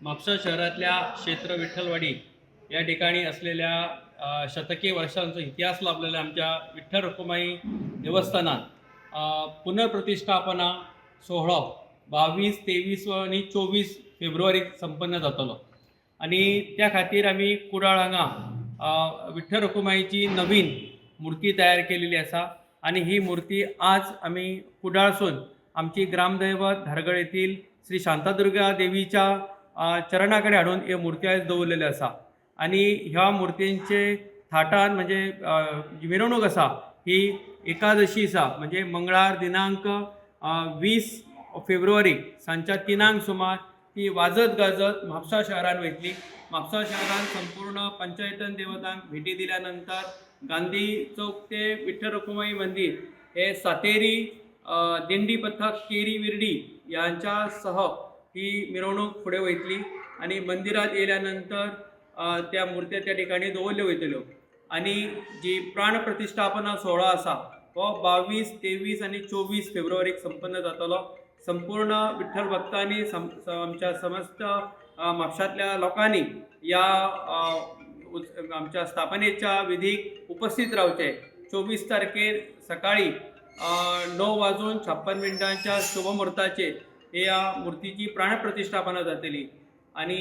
म्हापसा शहरातल्या क्षेत्र विठ्ठलवाडी या ठिकाणी असलेल्या शतके वर्षांचा इतिहास लाभलेल्या आमच्या विठ्ठल रखुमाई देवस्थानात पुनर्प्रतिष्ठापना सोहळो 22, 23 आनी 24 फेब्रुवारीक संपन्न जातलो आनी त्या खातीर आमी कुडाळ हांगा विठ्ठल रखुमाईची नवीन मूर्ती तयार केलेली आसा आनी ही मूर्ती आज आमी कुडाळसून आमची ग्रामदैवत धारगळ येथील श्री शांतादुर्गा देवीच्या चरणाकडे हाडून ह्यो मूर्ती आयज दवरलेल्यो आसा. आनी ह्या मुर्तींचे थाटान म्हणजे जी मिरवणूक आसा ही एकादशी आसा, म्हणजे मंगळार दिनांक 20 फेब्रुवारी सांजच्या 3क सुमार ती वाजत गाजत म्हापसा शहरान वयतली. म्हापसा शहरान संपूर्ण पंचायतन देवतांक भेटी दिल्या नंतर गांधी चौक ते विठ्ठल रखुमाई मंदिर हे सातेरी दिंडी पथक केरी विर्डी यांच्या सह ही मिरवणूक फुडें वयतली आनी मंदिरात येयल्या नंतर त्या मुर्त्या त्या ठिकाणी दवरल्यो वयतल्यो. आनी जी प्राण प्रतिश्ठापना सोहळो आसा हो 22, 23 आनी 24 फेब्रुवारीक संपन्न जातलो. संपूर्ण विठ्ठल भक्तांनी, आमच्या समस्त म्हापशांतल्या लोकांनी या आमच्या स्थापनेच्या विधीक उपस्थित रावचे. 24 तारखेर सकाळी 9 वाजून 56 मिनटांच्या शुभमुहूर्ताचेर ह्या मूर्तीची प्राणप्रतिष्ठापना जातली आनी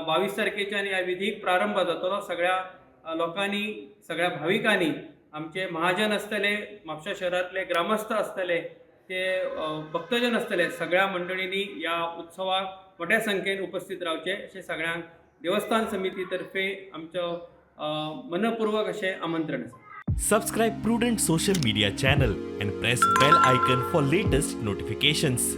22 तारखेच्यान ह्या विधीक प्रारंभ जातलो. सगळ्या लोकांनी, सगळ्या भाविकांनी, आमचे महाजन आसतले, म्हापशा शहरांतले ग्रामस्थ आसतले, ते भक्तजन आसतले, सगळ्या मंडळींनी ह्या उत्सवाक मोठ्या संख्येन उपस्थित रावचे अशें सगळ्यांक देवस्थान समिती तर्फे आमचो मनपूर्वक अशें आमंत्रण आसा. Subscribe Prudent Social Media channel and press bell icon for latest notifications.